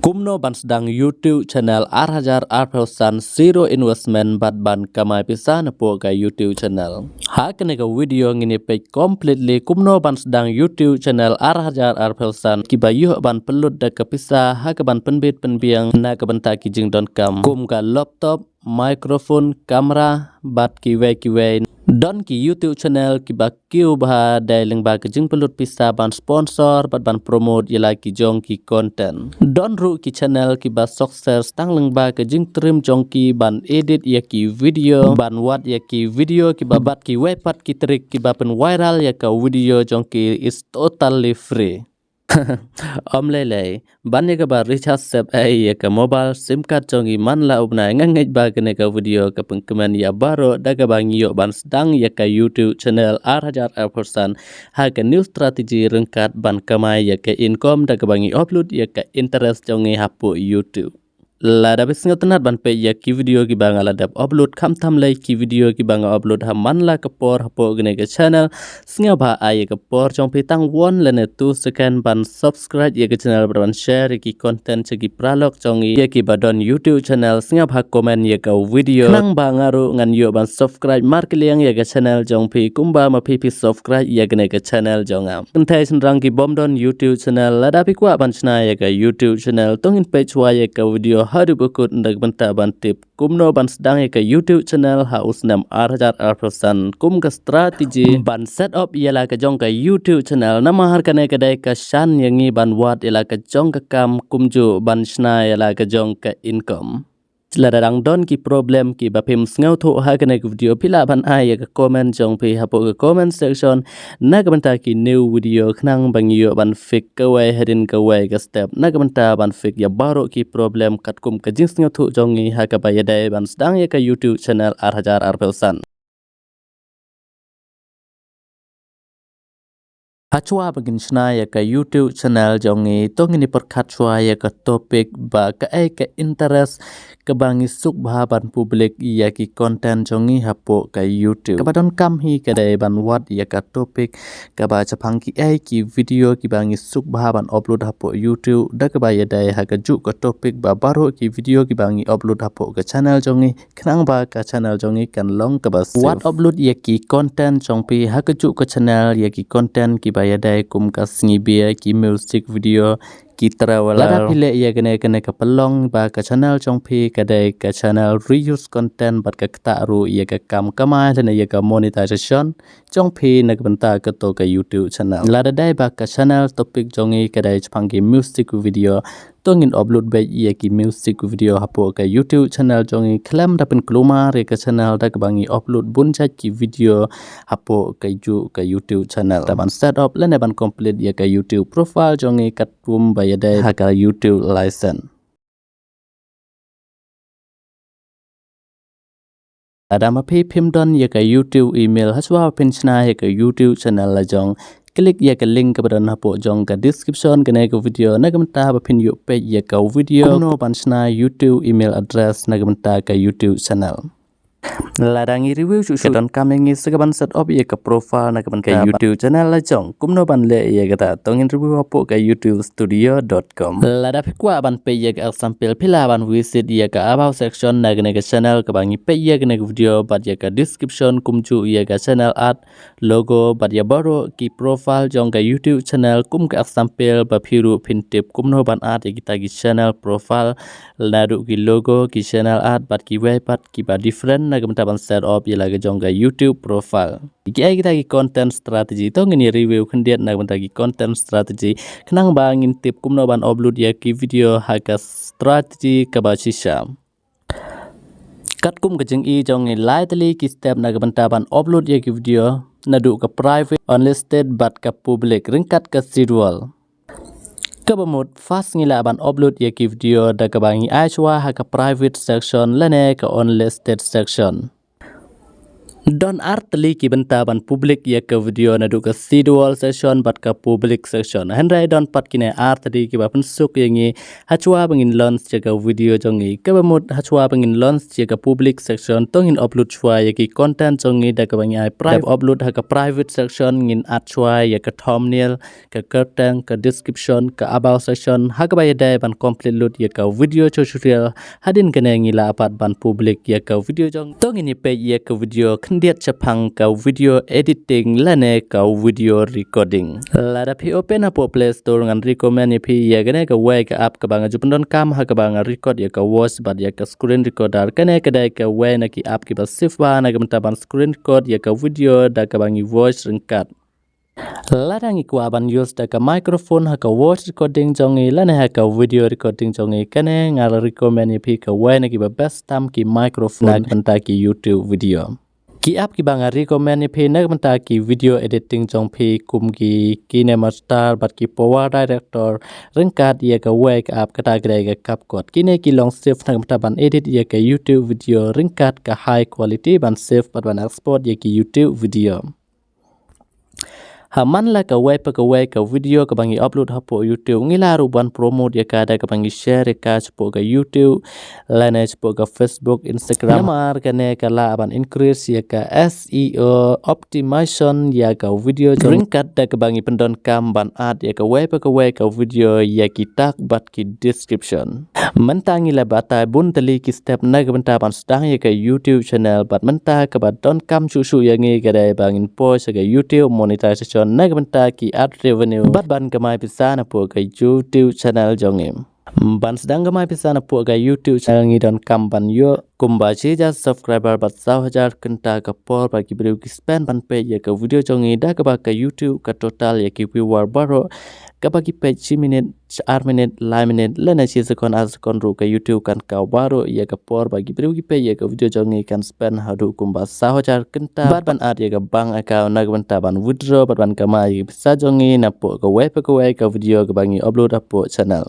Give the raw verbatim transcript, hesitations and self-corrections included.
Kumno ban sdang YouTube channel ar hajar arphew san zero investment bad ban kamai pisa napoh ka YouTube channel. Ha kane ka video ngin ïa peit completely kumno ban sdang YouTube channel ar hajar arphew san kiba ïoh ban pynlut da ka pisa ha kaban pynbit pynbiang na ka bynta ki jingdonkam kum ka laptop, microphone, camera bad kiwei kiwei. Don ki YouTube channel kiba kiew bha dei lyngba ka jingpynlut pisa ban sponsor bad ban promote ïa la ki jong ki content. Don ruh ki channel kiba success tang lyngba ka jingtriem jong ki ban edit ïa ki video, ban wad ïa ki video kiba bad kiwei pat ki trick kiba pynviral ïa ka video jong ki is totally free. Ym lei lei, ban ïa kaba recharge sep ei ïa ka mobile sim card jong i man la u bnai, nga ngeit ba kane ka video ka pynkmen ïa baroh da kaba ngi ïoh ban sdang ïa ka YouTube channel ar hajar arphew san ha ka new strategy ryngkat ban kamai ïa ka income da kaba ngi upload ïa ka interest jong ngi hapoh YouTube. Lada phi sngewtynnat ban peit ïa ki video kiba nga la dep upload, khamtam lei ki video kiba nga upload ha man la ka por hapoh kane ka channel, sngewbha ai ïa ka por jong phi tang one lane two second ban subscribe ïa ka channel bad ban share ïa ki content sha ki paralok jong ngi ïa kiba don YouTube channel. Sngewbha comment ïa ka video. Khnang ba nga ruh ngan ïoh ban subscribe markylliang ïa ka channel jong phi kumba ma phi phi subscribe ïa kane ka channel jong nga. Kynthei shynrang kibym don YouTube channel, lada phi kwah ban shna ïa ka YouTube channel, to ngin peit shuwa ïa ka video haduh ba kut na ka bynta ban tip kumno ban sdang ïa ka YouTube channel ha u snem ar hajar arphew san kum ka strategy ban set up ïa la ka jong ka YouTube channel. Namar kane ka dei ka shan ïa ngi ban wad ïa la ka jong ka kam kumjuh ban shna ïa la ka jong ka income. Lada dang don ki problem kiba phim sngewthuh ha kane ka video, phi lah ban ai ïa ka comment jong phi hapoh ka comment section na ka bynta ki new video khnang ba ngi ïoh ban fix kawei hadien kawei ka step na ka bynta ban fix ïa baroh ki problem katkum ka jingsngewthuh jong ngi ha kaba ïadei ban sdang ïa ka YouTube channel ar hajar arphew san. Hashwa ba ngin shna ïa ka YouTube channel jong ngi, to ngin ïa pyrkhat shuwa ïa ka topic ba kaei ka interest kaba ngi suk bha ban public ïa ki content jong ngi hapoh ka YouTube. Kaba donkam hi ka dei ban wad ïa ka topic kaba shaphang kiei ki video kiba ngi suk bha ban upload hapoh YouTube da kaba ïadei ha kajuh ka topic ba baroh ki video kiba ngi upload hapoh ka channel jong ngi khnang ba ka channel jong ngi kan long kaba safe. Wat upload ïa ki content jong phi ha kajuh ka channel, ïa ki content kiba ïadei kum ka sngi beer, ki music video, ki travel. Lada phi leh ïa kane, kane ka pynlong ba ka channel jong phi ka dei ka channel reuse content bad ka ktah ruh ïa ka kam kamai lane ïa ka monetization jong phi na ka bynta kato ka YouTube channel. Lada dei ba ka channel topic jong ngi ka dei shaphang ki music video, to ngin upload beit ïa ki music video hapoh ka YouTube channel jong ngi khlem da pynkulmar ïa ka channel da kaba ngi upload bun jait ki video hapoh kajuh ka YouTube channel. Da ban set up lane ban complete ïa ka YouTube profile jong ngi katkum ba ïadei ha ka YouTube license. Lada ma phi phim don ïa ka YouTube email, hashwa ba phin shna ïa ka YouTube channel la jong, click ïa ka link kaba don hapoh jong ka description kane ka video na ka bynta ba phin ïoh peit ïa ka video kumno ban shna YouTube email address na ka bynta ka YouTube channel. Lada ngi review shuh shuh, ka donkam ïa ngi sa ka ban set up ïa ka profile na ka bynta ka YouTube channel la jong. Kumno ban leh ïa kata, to ngin review hapoh ka youtube studio dot com. Lada phi kwah ban peit ïa ka example, phi lah ban visit ïa ka about section na kane ka channel kaba ngi peit ïa kane ka video bad ïa ka description kumjuh ïa ka channel art, logo bad ïa baroh ki profile jong ka YouTube channel kum ka example ba phi ruh phin tip kumno ban add ïa kita ki channel profile, naduh ki logo, ki channel art bad kiwei pat kiba different na ka bynta ban set up ïa la ka jong ka YouTube profile. Kiei kita ki content strategy to ngin ïa review khyndiat na ka bynta ki content strategy khnang ba ngin tip kumno ban upload ïa ki video ha ka strategy kaba shisha. Katkum ka jingïohi jong ngi, lai tylli ki step na ka bynta ban upload ïa ki video, naduh ka private, unlisted bad ka public ryngkat ka schedule. Kaba mut, first ngi lah ban upload ïa ki video da kaba ngi ai shuwa ha ka private section lane ka unlisted section. Don ar tylli ki bynta ban public ïa ka video, naduh ka see all section bad ka public section. Hynrei don pat kine ar tylli kiba pynsuk ïa ngi hashwa ba ngin launch ïa ka video jong ngi. Kaba mut hashwa ba ngin launch ïa ka public section, to ngin upload shwa ïa ki content jong ngi da kaba ngi ai private. Upload ha ka private section, ngin add shwa ïa ka thumbnail, ka kyrteng, ka description, ka about section, ha kaba ïadei ban complete lut ïa ka video tutorial. Hadien kane ngi lah pat ban public ïa ka video jong. To ngin ïa peit ïa ka video khyndiat shaphang ka video editing lane ka video recording. Lada phi open hapoh Play Store, ngan recommend ïa phi ïa kane kawei ka app kaba nga ju pyndonkam ha kaba nga record ïa ka voice bad ïa ka screen recorder. Kane ka dei kawei na ki app kiba safe bha na ka bynta ban screen record ïa ka video da kaba ngi voice ryngkat. Lada ngi kwah ban use da ka microphone ha ka voice recording jong ngi lane ha ka video recording jong ngi, kane nga la recommend ïa phi kawei na kiba best tam ki microphone na ka bynta ki YouTube video. Ki app kiba nga recommend ïa phi na ka bynta ki video editing jong phi kum ki KineMaster bad ki Power Director, ryngkat ïa kawei ka app kata ka dei ka CapCut. Kine ki long safe na ka bynta ban edit ïa ka YouTube video ryngkat ka high quality ban save bad ban export ïa ki YouTube video. Ha man la kawei pa kawei ka video kaba ngi upload hapoh YouTube, ngi lah ruh ban promote ïa ka da kaba ngi share ïa ka shapoh ka YouTube lane shapoh ka Facebook, Instagram. Namar kane ka lah ban increase ïa ka S E O optimization ïa ka video jong, ryngkat da kaba ngi pyndonkam ban add ïa kawei pa kawei ka video ïa ki tag bad ki description. Mynta ngi la batai bun tylli ki step na ka bynta ban sdang ïa ka YouTube channel, bad mynta kaba donkam shuh shuh ïa ngi ka dei ba ngin poi sha ka YouTube monetization na ka bynta ki ad revenue bad ban kamai pisa napoh ka YouTube channel jong ngi. Ban sdang kamai pisa napoh ka YouTube channel ngi donkam ban ïoh kumba shi hajar subscriber bad saw hajar kynta ka por ba ki briew ki spend ban peit ïa ka video jong ngi, da kaba ka YouTube ka total ïa ki viewer baroh kaba ki peit shi minit, ar minit, lai minit lane shi second, ar second ruh ka YouTube kan kau baroh ïa ka por ba ki briew ki peit ïa ka video jong ngi, kan spend haduh kumba saw hajar kynta bad ban add ïa ka bank account na ka bynta ban withdraw bad ban kamai ïa ka pisa jong ngi napoh kawei pa kawei ka video kaba ngi upload hapoh channel.